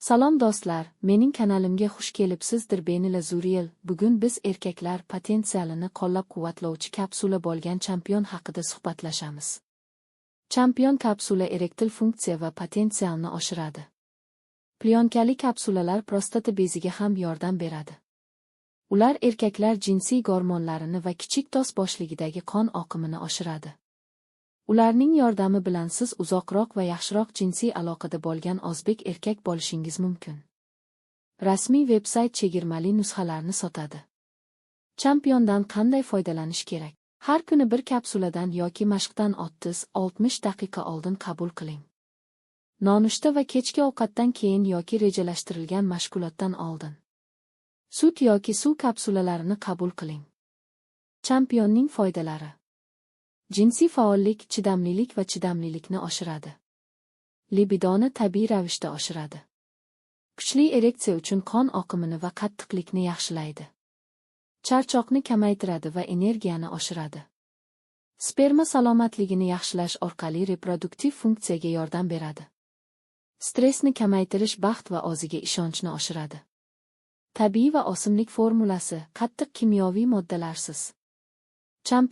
Salom do'stlar, mening kanalimga xush kelibsizdir. Benila Zuriel. Bugun biz erkaklar potensialini qo'llab-quvvatlovchi kapsula bo'lgan Champion haqida suhbatlashamiz. Champion kapsula erektil funksiya va potensialni oshiradi. Plyonkali kapsulalar prostata beziga ham yordam beradi. Ular erkaklar jinsiy gormonlarini va kichik tos bo'shligidagi qon oqimini oshiradi. Ularning yordami bilan siz uzoqroq va yaxshiroq jinsiy aloqada bo'lgan o'zbek erkak bo'lishingiz mumkin. Rasmiy veb-sayt chegirmali nusxalarni sotadi. Championdan qanday foydalanish kerak? Har kuni bir kapsuladan yoki mashqdan 30-60 daqiqa oldin qabul qiling. Nonushta va kechki ovqatdan keyin yoki rejalashtirilgan mashg'ulotdan oldin. Sut yoki suv kapsulalarini qabul qiling. Championning foydalari: Jinsiy faollik, chidamlilik va chidamlilikni oshiradi. Libidoni tabiiy ravishda oshiradi. Kuchli ereksiya uchun qon oqimini va qattiqlikni yaxshilaydi. Charchoqni kamaytiradi va energiyani oshiradi. Sperma salomatligini yaxshilash orqali reproduktiv funksiyaga yordam beradi. Stressni kamaytirish, baxt va o'ziga ishonchni oshiradi. Tabiiy va o'simlik formulasi, qattiq kimyoviy moddalarsiz. Champion